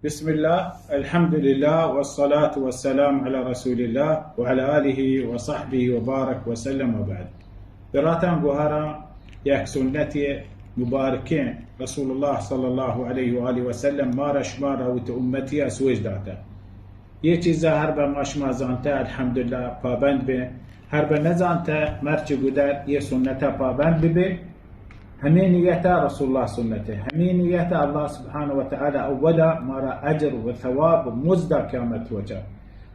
بسم الله، الحمد لله، والصلاة والسلام على رسول الله وعلى آله وصحبه وبارك وسلم وبعد. براتان گوهران، یک سنت مبارکیں رسول الله صلی الله علیه و آله و سلم مارا شمارا وت امتی سوج داتا. یہ چیزا ہر بہ ما شما زانتا، الحمدللہ پابند بے. ہر بہ نزانتا، مرچ گدر یہ سنتا پابند بے. ہمیں نیتا رسول اللہ سنت ہے، ہمیں نیتا اللہ سبحانہ و تعالی اولا مارا اجر و ثواب و مزدا قیامت وجہ.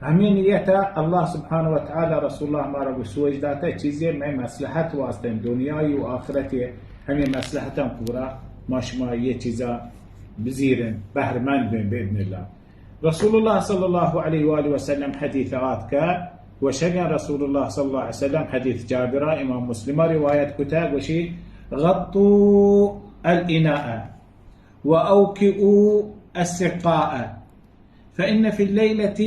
ہمیں نیتا اللہ سبحانہ و تعالی رسول اللہ مارا گو سوج داتا چیزے میں مصلحت واسطے دنیای و آخرتی. ہمیں مصلحتاں پورا ما شما یہ چیزا بزیرن، بہرمند بیں باذن اللہ. رسول اللہ صلی اللہ علیہ وآلہ وسلم حدیث آتکا، گوشگا رسول اللہ صلی اللہ علیہ وسلم، حدیث جابرہ، امام مسلم روایت کتا، گوشی: غطوا الاناء وأوكئوا السقاء، فإن في الليلة،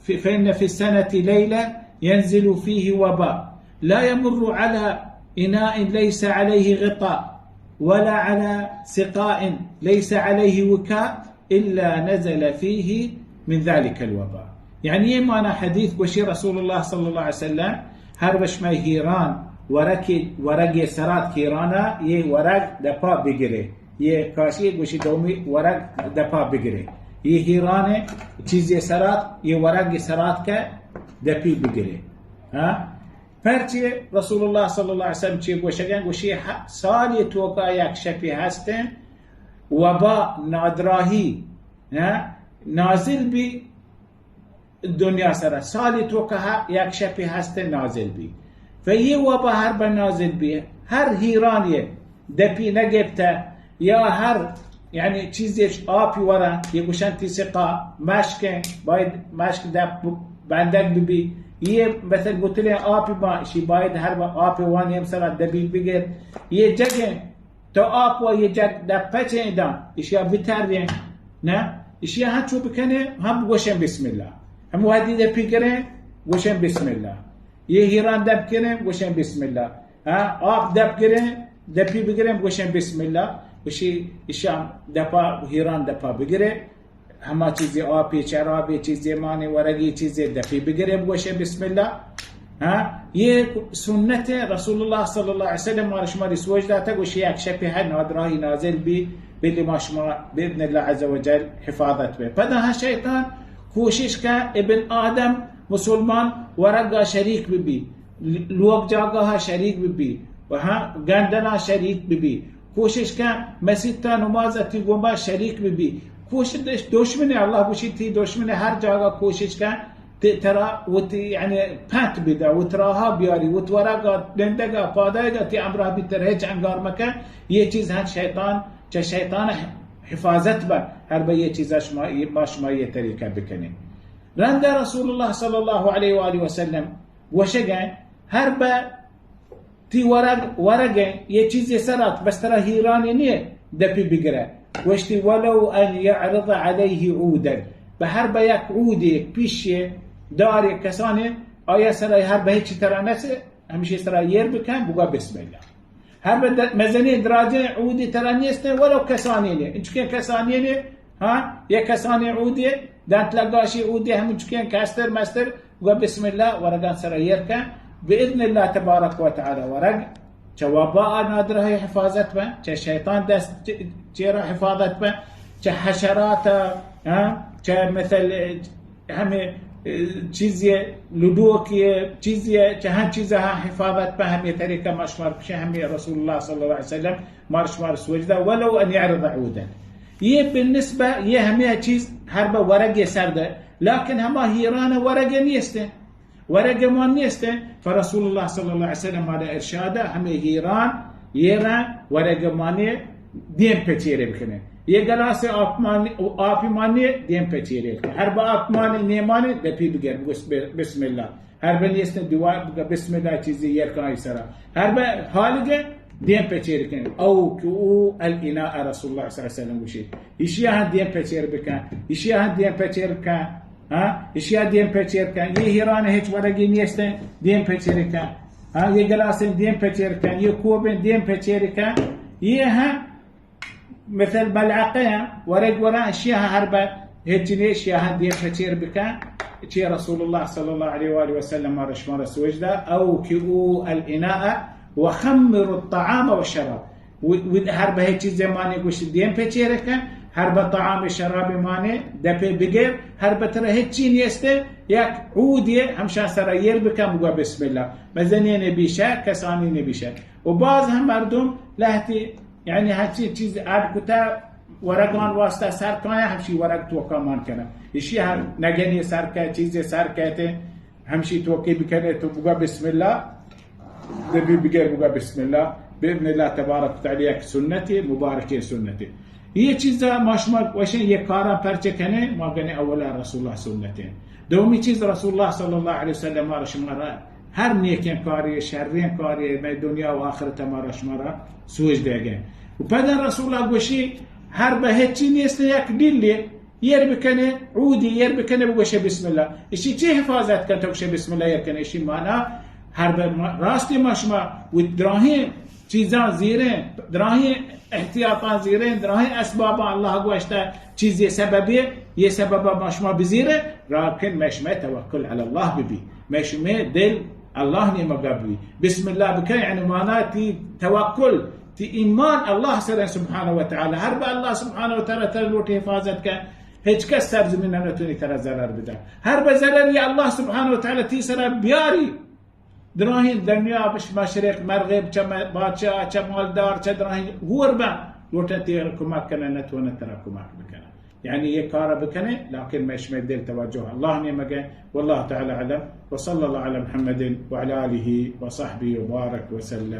في، فإن في السنة ليلة ينزل فيه وباء، لا يمر على إناء ليس عليه غطاء، ولا على سقاء ليس عليه وكاء، إلا نزل فيه من ذلك الوباء. یعنی یہ معنی حدیث گوشی رسول اللہ صلی اللہ علیہ وسلم، ہر وش میں ہیران ورگی، ورگی سرات ہیرانا یہ ورگ دپا بگرے. یہ کاشی گوشی دومی ورگ دپا بگرے. یہ ہیران چیزی سرات، یہ ورگ سرات کے دپی بگرے. ہاں؟ پرچے رسول اللہ صلی اللہ علیہ وسلم چی گوشگا؟ گوشی ہ-، سالی توکا یک شپی ہستیں وبا، نادراہی، ہاں، نازل بی دنیا سرا. سالی توکا ہ-، یک شپی ہستیں نازل بی. و یہ وبا ہر بہ نازل بی، ہر ہیران یہ دپی نگپتہ، یا ہر، یعنی، چیزے آپی ورا، یہ گوشن تی سقا مشکیں، باید مشک دپ بندگ ببی. یہ مثل بوتلیں آپی با، شی باید ہر با آپی وانی ہم سرا دپی بگر. یہ جگیں تو آپ و یہ جگ دپ پچیں دان، اشیا بتریں، نہ؟ اشیا ہم چو بکنے، ہم گوشن بسم اللہ. ہم وحدی دپی کریں، گوشن بسم اللہ. یہ ہیران دپ کریں، گوشن بسم اللہ. ہاں، آپ دپ گریں، دپی بگریں، گوشیں بسم اللہ. گوشی اشان دپا، ہیران دپا بگرے، ہما چیزے آپی، چرابی، چیزے مانے، ورگی چیزے دپی بگرے، گوشیں بسم اللہ. ہاں، یہ سنت رسول اللہ صلی اللہ علیہ وسلم مارا شماری سوج داتا، گوشی یک شپی ہے نادراہی نازل بی، بلی ما شما باذن اللہ عز و جل حفاظت بے. پدا ہاں شیطان کوشش کا ابن آدم مسلمان ورگا شریک ببی، لوگ جاگہا شریک ببی، و ہاں گندنا شریک ببی، کوشش کن مسیتا نماز تی گوما شریک ببی، کوشش دشمن، اللہ گوشی تی دشمن ہر جاگہ کوشش کن تی ترا وتی یعنی پنت بدا، وت راہا بیاری، وت ورگا، نندگا، پادایگا تی امراہ بی، تر ہچ انگار مکن. یہ چیز ہم شیطان، چہ شیطان حفاظت بن، ہر بہ یہ چیزا شما، ما شما یہ طریقہ بکنیں. رند رسول اللہ صلی اللہ علیہ وآلہ وسلم گوشگیں، ہر بہ تی ورگ، ورگیں، یہ چیزی سرات، بس ترا ہیرانی نیے، دپی بگرے. گوشتی: ولو ان یعرض علیہ عودا، بہ ہر بہ یک عودی، یک پیشی، داری کسانی، آیا سرا ہر بہ چی ترا نسے، ہمشی سرا یر بکن، بگا بسم اللہ. ہر بہ د-، مزنی دراجیں عودی ترا نیستیں، ولو کسانی نے، انچکیں کسانی نے، ہاں، یک کسانی عودی، دانت لگاشی عودی، ہم انچکیں کستر مستر، گو بسم اللہ، ورگان سرا یر کن، باذن اللہ تبارک و تعالی ورگ چہ وبا نادراہی حفاظت بن، چہ شیطان دست چ-، چیرا حفاظت بن، چہ حشرات، ہاں، چہ مثل ہمے، اے، چیزی لڈوکی، چیزی چہ ہم چیزا حفاظت بہ، ہمے طریقہ ما شمار کشے، ہمے رسول اللہ صلی اللہ علیہ وسلم مار شمار سوج دا، ولو ان یعرض عودا. یہ بالنسبہ، یہ ہمے چیز ہر بہ ورگ سر دے، لیکن ہما ہیران ورگ نیستے، ورگ مان نیستے، فرسول اللہ صلی اللہ علیہ وسلم مارا ارشاد، ہمے ہیران، یہ رن ورگ مانے دیم پہ چیرے بکنے. یہ گلاس آپ مان، آپ مانے دیم پہ چیرے بکنے. ہر بہ آپ مانے نیمانے دپی بگر، بس-، بسم اللہ. ہر بہ نیست دیوار بگا بسم اللہ چیزی یر کن آئی سرا. ہر بہ حال گے دیم پہ چیر کن. او کہ او الاناء رسول اللہ صلی اللہ علیہ وسلم گوشی. اشیا ہم دیم پہ چیر بکن. اشیا ہم دیم پہ چیر کن. ہاں؟ اشیا دیم پہ چیر کن. یہ ہیران ہچ ورگی نیستیں دیم پہ چیر کن. ہاں؟ یہ گلاسیں دیم پہ چیر کن. یہ کوبیں دیم پہ چیر کن. یہ ہم مثل ملعقه ورگ ورا اشیاء هر به هیچ نیه، اشیاء دیم پچیر بکن. چی رسول الله صلی الله علیه و آله و سلم ما شما را سوج دا، او که او الاناء وخمر الطعام والشراب. و، و هر به هیچ چیز مانه گوش دیم پچیر کن، هر به طعام شراب مانه دپه بگیر، هر به ترا هیچ چی نیسته، یک عودی همشان سرا یر بکن، بگو بسم الله. مزنین بیشه، کسانی نبیشه. و باز هم مردم لهتی یعنی هرچی چیز اڈ کتا ورگان واسطه سر کایا، همشی ورگ توکا مان کنه. ایشی هر نگنی سر که، چیز سر کهته، همشی توکی بکنه، تو بگا بسم الله، دبی بگر بگا بسم الله، باذن الله تبارک و تعالی یک سنتی، مبارکی سنتی. یه چیزا ما شما وشن یه کارا پرچه کنه، ما گنه اولا رسول الله سنته. دومی چیز رسول الله صلی الله علیه و سلم ما را شما را هر نیکیں کارے، شریں کارے، مئے دنیا و آخرت ما را شما را سوج دیگیں. و پدا رسول الله گوشی، هر به هچی نیست یک ڈیلے، یر بکنے، عودی یر بکنے، بگوشے بسم الله. اشی چی حفاظت کن تو گوشے بسم الله یر کنے؟ اشی مانا هر به ما-، راستی ما شما و دراهیں چیزاں زیریں، دراہیں احتیاطاں زیریں، دراہیں اسباباں الله گوشتہ چیزے سببے، یہ سببا ما شما بزیریں، راکن مئے شمئے توکل علی الله ببی، مئے شمئے دل الله نیمگا ببی. بسم الله بکن، یعنی مانا تی توکل، تی ایمان الله سرا سبحانه و تعالی. هر به الله سبحانه و تعالی ترا لوٹ حفاظت کن، هچ کس سرزمین نتونی ترا ضرر بده. هر به ضرر یا الله سبحانه و تعالی تی سرا بیاری، دراہیں دنیا بش مشرق، مغرب، چہ م-، بادشاہ، چہ مالدار، چہ دراہیں هور بن، لوٹن تیرا کمک کنن، نتونن ترا کمک بکنن. یعنی یہ کارا بکنن، لکن مئے شمئے دل توجه الله نیمگا. والله تعالی اعلم، وصلی الله علی محمد وعلی آله وصحبه وبارک وسلم.